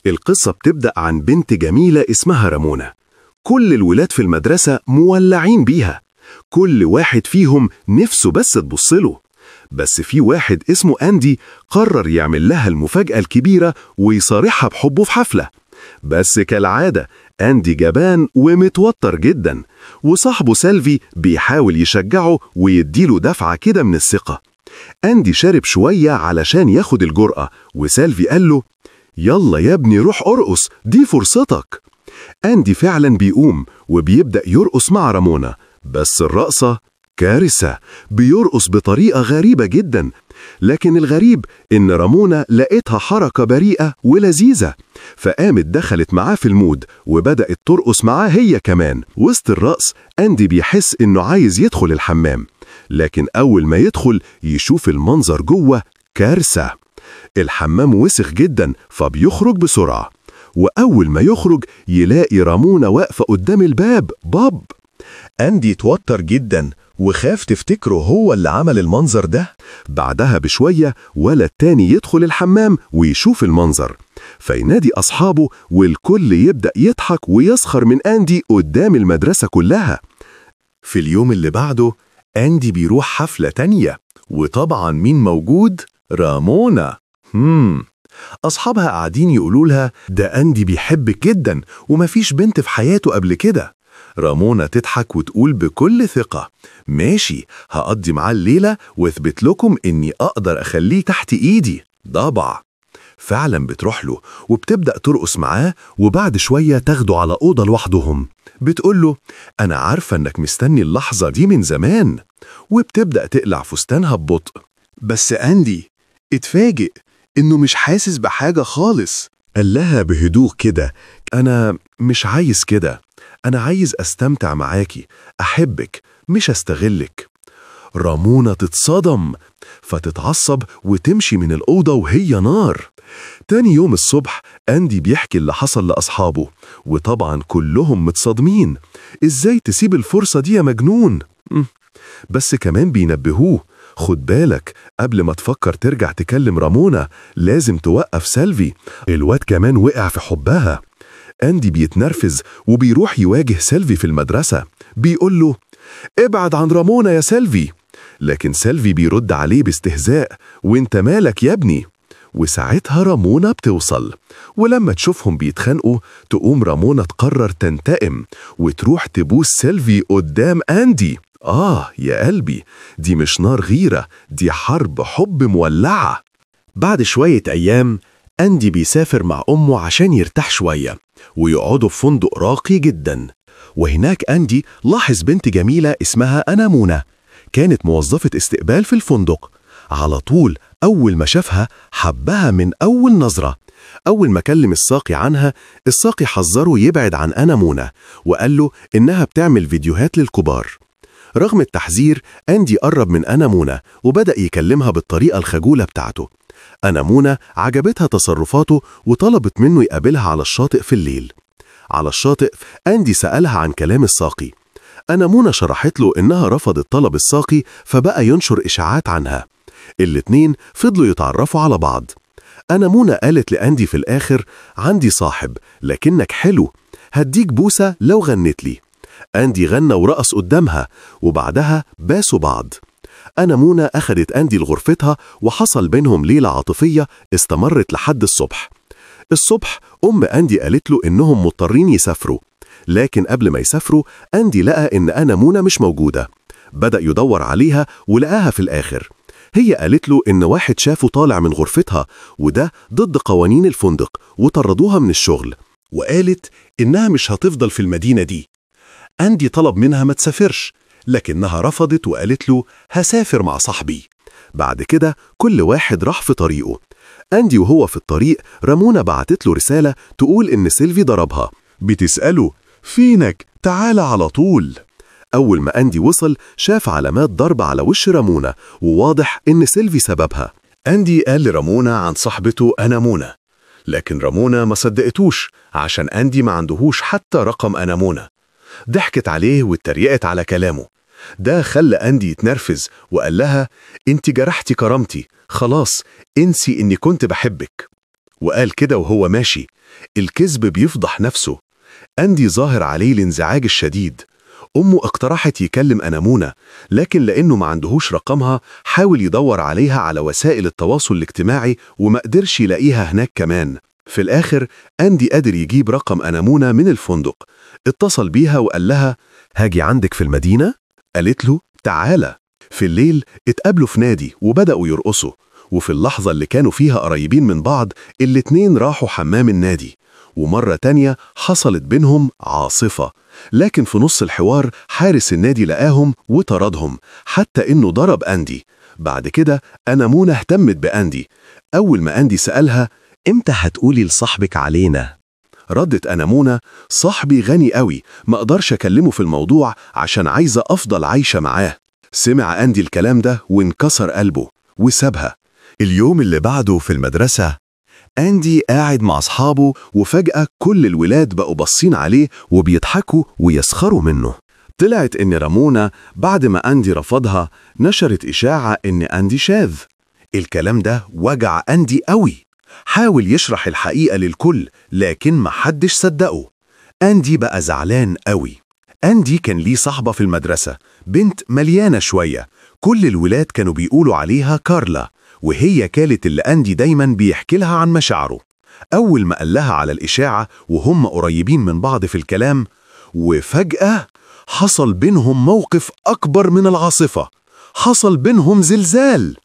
القصة بتبدأ عن بنت جميلة اسمها رامونا. كل الولاد في المدرسة مولعين بيها، كل واحد فيهم نفسه بس تبصله. بس في واحد اسمه أندي قرر يعمل لها المفاجأة الكبيرة ويصارحها بحبه في حفلة. بس كالعادة أندي جبان ومتوتر جدا، وصاحبه سالفي بيحاول يشجعه ويديله دفعة كده من الثقة. أندي شارب شوية علشان ياخد الجرأة، وسالفي قال له يلا يا ابني روح ارقص، دي فرصتك. أندي فعلا بيقوم وبيبدأ يرقص مع رامونا، بس الرقصة كارثة، بيرقص بطريقة غريبة جدا. لكن الغريب إن رامونا لقيتها حركة بريئة ولذيذة، فقامت دخلت معاه في ال mood وبدأت ترقص معاه هي كمان. وسط الرقص أندي بيحس إنه عايز يدخل الحمام، لكن أول ما يدخل يشوف المنظر جوه كارثة. الحمام وسخ جدا فبيخرج بسرعة، وأول ما يخرج يلاقي رامونا واقفة قدام الباب. باب أندي توتر جدا وخاف تفتكره هو اللي عمل المنظر ده. بعدها بشوية ولد تاني يدخل الحمام ويشوف المنظر، فينادي أصحابه والكل يبدأ يضحك ويسخر من أندي قدام المدرسة كلها. في اليوم اللي بعده أندي بيروح حفلة تانية، وطبعا مين موجود؟ رامونا. أصحابها قاعدين يقولوا لها ده أندي بيحبك جدا ومفيش بنت في حياته قبل كده. رامونا تضحك وتقول بكل ثقة ماشي، هقضي معاه الليلة واثبت لكم إني أقدر أخليه تحت إيدي. ضبع. فعلا بتروح له وبتبدأ ترقص معاه، وبعد شوية تاخده على أوضة لوحدهم. بتقول له أنا عارفة إنك مستني اللحظة دي من زمان، وبتبدأ تقلع فستانها ببطء. بس أندي اتفاجئ إنه مش حاسس بحاجة خالص. قال لها بهدوء كده أنا مش عايز كده، أنا عايز أستمتع معاكي، أحبك مش أستغلك. رامونا تتصدم فتتعصب وتمشي من الأوضة وهي نار. تاني يوم الصبح أندي بيحكي اللي حصل لأصحابه، وطبعا كلهم متصدمين، إزاي تسيب الفرصة دي يا مجنون؟ بس كمان بينبهوه خد بالك قبل ما تفكر ترجع تكلم رامونا لازم توقف سالفي، الواد كمان وقع في حبها. أندي بيتنرفز وبيروح يواجه سيلفي في المدرسة، بيقول له ابعد عن رامونا يا سيلفي، لكن سيلفي بيرد عليه باستهزاء وانت مالك يا ابني. وساعتها رامونا بتوصل، ولما تشوفهم بيتخانقوا تقوم رامونا تقرر تنتقم وتروح تبوس سيلفي قدام أندي. آه يا قلبي، دي مش نار غيرة، دي حرب حب مولعة. بعد شوية أيام أندي بيسافر مع أمه عشان يرتاح شوية، ويقعدوا في فندق راقي جدا. وهناك أندي لاحظ بنت جميلة اسمها أنامونا، كانت موظفة استقبال في الفندق. على طول أول ما شافها حبها من أول نظرة. أول ما كلم الساقي عنها، الساقي حذره يبعد عن أنامونا وقال له إنها بتعمل فيديوهات للكبار. رغم التحذير أندي قرب من أنامونا وبدأ يكلمها بالطريقة الخجولة بتاعته. أنامونا عجبتها تصرفاته وطلبت منه يقابلها على الشاطئ في الليل. على الشاطئ أندي سألها عن كلام الساقي. أنامونا شرحت له إنها رفضت طلب الساقي، فبقى ينشر إشاعات عنها. الاتنين فضلوا يتعرفوا على بعض. أنامونا قالت لأندي في الآخر عندي صاحب لكنك حلو، هديك بوسة لو غنت لي. أندي غنى ورقص قدامها وبعدها باسوا بعض. أنامونا أخدت أندي لغرفتها وحصل بينهم ليلة عاطفية استمرت لحد الصبح. الصبح أم أندي قالت له إنهم مضطرين يسافروا، لكن قبل ما يسافروا أندي لقى إن أنامونا مش موجودة. بدأ يدور عليها ولقاها في الآخر. هي قالت له إن واحد شافه طالع من غرفتها وده ضد قوانين الفندق وطردوها من الشغل، وقالت إنها مش هتفضل في المدينة دي. أندي طلب منها ما تسافرش، لكنها رفضت وقالت له هسافر مع صاحبي. بعد كده كل واحد راح في طريقه. أندي وهو في الطريق رامونا بعتت له رسالة تقول إن سيلفي ضربها، بتسأله فينك؟ تعال على طول. أول ما أندي وصل شاف علامات ضرب على وش رامونا، وواضح إن سيلفي سببها. أندي قال لرامونا عن صاحبته أنامونا، لكن رامونا ما صدقتوش عشان أندي ما عندهوش حتى رقم أنامونا. ضحكت عليه واتريقت على كلامه. ده خلى أندي يتنرفز وقال لها انت جرحتي كرامتي، خلاص انسي اني كنت بحبك. وقال كده وهو ماشي، الكذب بيفضح نفسه. أندي ظاهر عليه الانزعاج الشديد. أمه اقترحت يكلم أنامونا، لكن لأنه ما عندهوش رقمها حاول يدور عليها على وسائل التواصل الاجتماعي وما قدرش يلاقيها هناك كمان. في الآخر أندي قدر يجيب رقم أنامونا من الفندق، اتصل بيها وقال لها هاجي عندك في المدينة؟ قالت له تعالى. في الليل اتقابلوا في نادي وبدأوا يرقصوا، وفي اللحظة اللي كانوا فيها قريبين من بعض الاتنين راحوا حمام النادي، ومرة تانية حصلت بينهم عاصفة، لكن في نص الحوار حارس النادي لقاهم وطردهم، حتى إنه ضرب أندي. بعد كده أنامونا اهتمت بأندي. أول ما أندي سألها إمتى هتقولي لصاحبك علينا؟ ردت أنامونا صاحبي غني قوي، ما أقدرش أكلمه في الموضوع عشان عايزة أفضل عايشة معاه. سمع أندي الكلام ده وانكسر قلبه وسابها. اليوم اللي بعده في المدرسة أندي قاعد مع أصحابه، وفجأة كل الولاد بقوا باصين عليه وبيضحكوا ويسخروا منه. طلعت إن رامونا بعد ما أندي رفضها نشرت إشاعة إن أندي شاذ. الكلام ده وجع أندي قوي. حاول يشرح الحقيقة للكل لكن محدش صدقه. أندي بقى زعلان قوي. أندي كان ليه صاحبة في المدرسة، بنت مليانة شوية، كل الولاد كانوا بيقولوا عليها كارلا، وهي كانت اللي أندي دايما بيحكي لها عن مشاعره. أول ما قال لها على الإشاعة وهم قريبين من بعض في الكلام، وفجأة حصل بينهم موقف أكبر من العاصفة، حصل بينهم زلزال.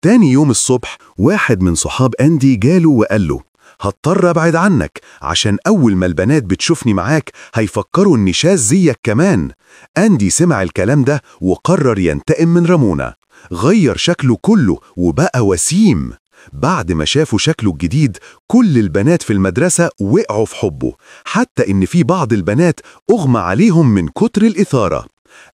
تاني يوم الصبح واحد من صحاب أندي جاله وقال له هضطر أبعد عنك عشان أول ما البنات بتشوفني معاك هيفكروا إني شاذ زيك كمان. أندي سمع الكلام ده وقرر ينتقم من رامونا. غير شكله كله وبقى وسيم. بعد ما شافوا شكله الجديد كل البنات في المدرسة وقعوا في حبه، حتى إن في بعض البنات أغمى عليهم من كتر الإثارة.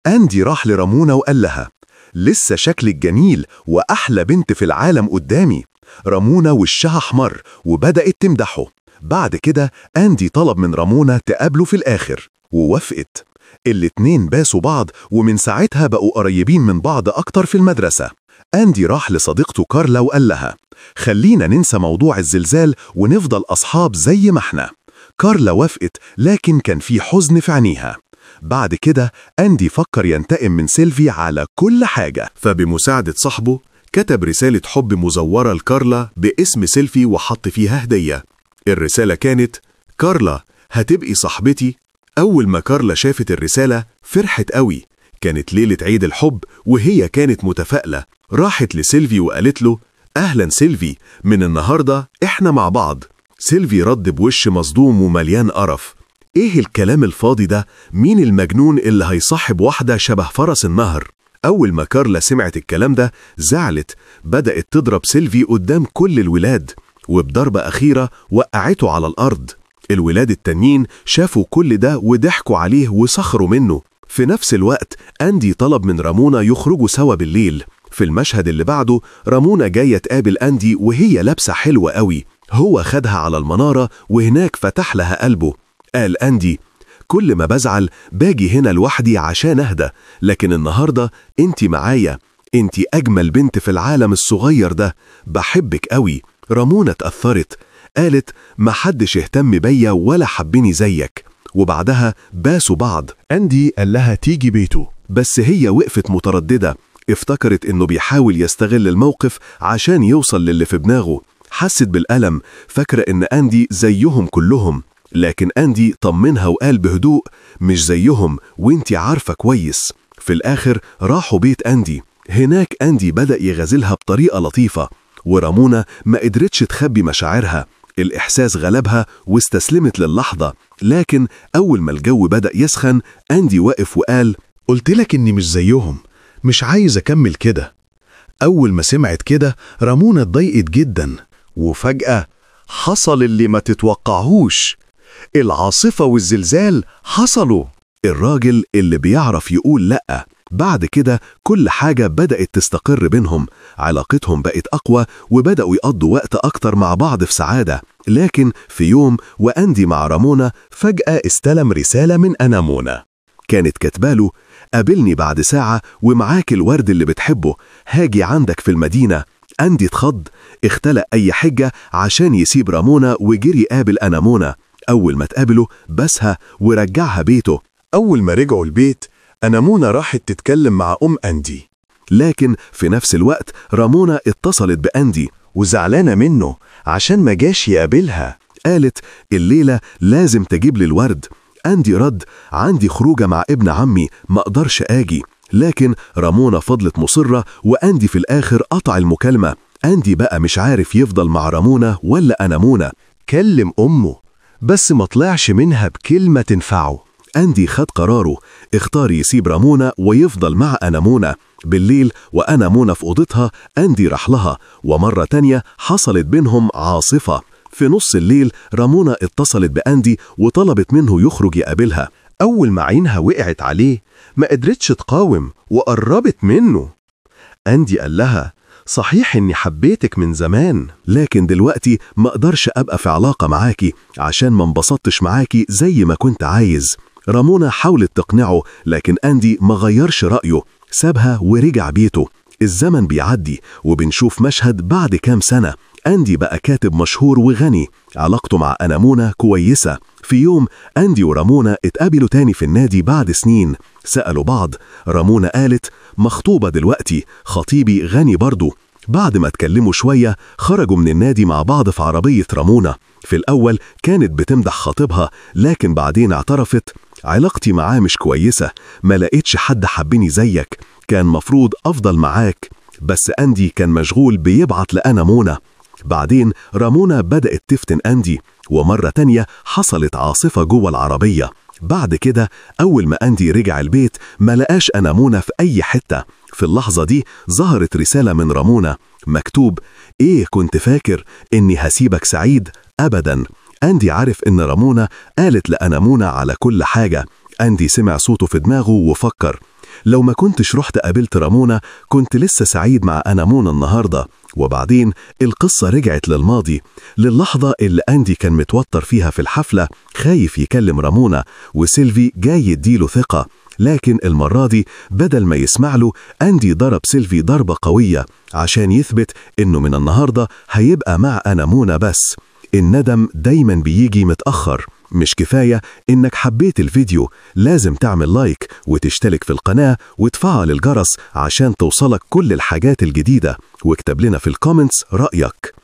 أندي راح لرامونا وقال لها لسه شكلك جميل وأحلى بنت في العالم قدامي. رامونا وشها أحمر وبدأت تمدحه. بعد كده أندي طلب من رامونا تقابله في الآخر ووافقت. الاتنين باسوا بعض ومن ساعتها بقوا قريبين من بعض أكتر في المدرسة. أندي راح لصديقته كارلا وقال لها خلينا ننسى موضوع الزلزال ونفضل أصحاب زي ما احنا. كارلا وافقت لكن كان في حزن في عينيها. بعد كده أندي فكر ينتقم من سيلفي على كل حاجة، فبمساعدة صاحبه كتب رسالة حب مزورة لكارلا باسم سيلفي وحط فيها هدية. الرسالة كانت كارلا هتبقي صاحبتي. أول ما كارلا شافت الرسالة فرحت قوي. كانت ليلة عيد الحب وهي كانت متفائلة. راحت لسيلفي وقالت له أهلا سيلفي، من النهاردة إحنا مع بعض. سيلفي رد بوش مصدوم ومليان قرف، إيه الكلام الفاضي ده؟ مين المجنون اللي هيصاحب واحدة شبه فرس النهر؟ أول ما كارلا سمعت الكلام ده زعلت، بدأت تضرب سيلفي قدام كل الولاد، وبضربة أخيرة وقعته على الأرض. الولاد التانيين شافوا كل ده وضحكوا عليه وسخروا منه. في نفس الوقت أندي طلب من رامونا يخرجوا سوا بالليل. في المشهد اللي بعده رامونا جاية تقابل أندي وهي لابسة حلوة قوي. هو خدها على المنارة وهناك فتح لها قلبه. قال أندي كل ما بزعل باجي هنا لوحدي عشان أهدى، لكن النهاردة انتي معايا، انتي أجمل بنت في العالم الصغير ده، بحبك قوي. رامونا اتأثرت، قالت ما حدش اهتم بيا ولا حبني زيك. وبعدها باسوا بعض. أندي قال لها تيجي بيته، بس هي وقفت مترددة، افتكرت إنه بيحاول يستغل الموقف عشان يوصل للي في دماغه. حست بالألم، فاكرة إن أندي زيهم كلهم، لكن أندي طمنها وقال بهدوء مش زيهم وانتي عارفة كويس. في الآخر راحوا بيت أندي. هناك أندي بدأ يغازلها بطريقة لطيفة، ورامونا ما قدرتش تخبي مشاعرها، الإحساس غلبها واستسلمت للحظة. لكن أول ما الجو بدأ يسخن أندي وقف وقال قلت لك إني مش زيهم، مش عايز أكمل كده. أول ما سمعت كده رامونا اتضايقت جدا، وفجأة حصل اللي ما تتوقعهوش، العاصفة والزلزال حصلوا. الراجل اللي بيعرف يقول لأ. بعد كده كل حاجة بدأت تستقر بينهم، علاقتهم بقت أقوى وبدأوا يقضوا وقت أكتر مع بعض في سعادة. لكن في يوم وأندي مع رامونا فجأة استلم رسالة من أنامونا، كانت كاتباله قابلني بعد ساعة ومعاك الورد اللي بتحبه، هاجي عندك في المدينة. أندي اتخض، اختلق أي حجة عشان يسيب رامونا وجري قابل أنامونا. أول ما تقابله بسها ورجعها بيته. أول ما رجعوا البيت أنامونا راحت تتكلم مع أم أندي، لكن في نفس الوقت رامونا اتصلت بأندي وزعلانة منه عشان ما جاش يقابلها. قالت الليلة لازم تجيب لي الورد. أندي رد عندي خروجة مع ابن عمي ما أقدرش آجي. لكن رامونا فضلت مصرة، وأندي في الآخر قطع المكالمة. أندي بقى مش عارف يفضل مع رامونا ولا أنامونا. كلم أمه بس ما طلعش منها بكلمة تنفعه. أندي خد قراره، اختار يسيب رامونا ويفضل مع أنامونا. بالليل وأنامونا في أوضتها أندي راح لها، ومرة تانية حصلت بينهم عاصفة. في نص الليل رامونا اتصلت بأندي وطلبت منه يخرج يقابلها. أول ما عينها وقعت عليه ما قدرتش تقاوم وقربت منه. أندي قال لها صحيح إني حبيتك من زمان، لكن دلوقتي ما أقدرش أبقى في علاقة معاكي عشان ما انبسطتش معاكي زي ما كنت عايز. رامونا حاولت تقنعه، لكن أندي ما غيرش رأيه، سابها ورجع بيته. الزمن بيعدي وبنشوف مشهد بعد كام سنة. أندي بقى كاتب مشهور وغني، علاقته مع أنامونا كويسة. في يوم أندي ورامونا اتقابلوا تاني في النادي بعد سنين. سألوا بعض، رامونا قالت مخطوبة دلوقتي، خطيبي غني برضو. بعد ما اتكلموا شوية خرجوا من النادي مع بعض في عربية رامونا. في الأول كانت بتمدح خطيبها، لكن بعدين اعترفت علاقتي معاه مش كويسة، ما لقيتش حد حبني زيك، كان مفروض أفضل معاك. بس أندي كان مشغول بيبعت لأنامونا. بعدين رامونا بدأت تفتن أندي، ومرة تانية حصلت عاصفة جوه العربية. بعد كده أول ما أندي رجع البيت ما لقاش أنامونا في أي حتة. في اللحظة دي ظهرت رسالة من رامونا مكتوب إيه كنت فاكر إني هسيبك سعيد؟ أبدا. أندي عارف إن رامونا قالت لأنامونا على كل حاجة. أندي سمع صوته في دماغه وفكر لو ما كنتش رحت قابلت رامونا كنت لسه سعيد مع أنامونا النهاردة. وبعدين القصة رجعت للماضي، للحظة اللي أندي كان متوتر فيها في الحفلة، خايف يكلم رامونا، وسيلفي جاي يديله ثقة. لكن المرة دي بدل ما يسمع له أندي ضرب سيلفي ضربة قوية عشان يثبت إنه من النهاردة هيبقى مع أنامونا بس. الندم دايما بيجي متأخر. مش كفاية إنك حبيت الفيديو، لازم تعمل like وتشترك في القناة وتفعل الجرس عشان توصلك كل الحاجات الجديدة، واكتب لنا في ال comments رأيك.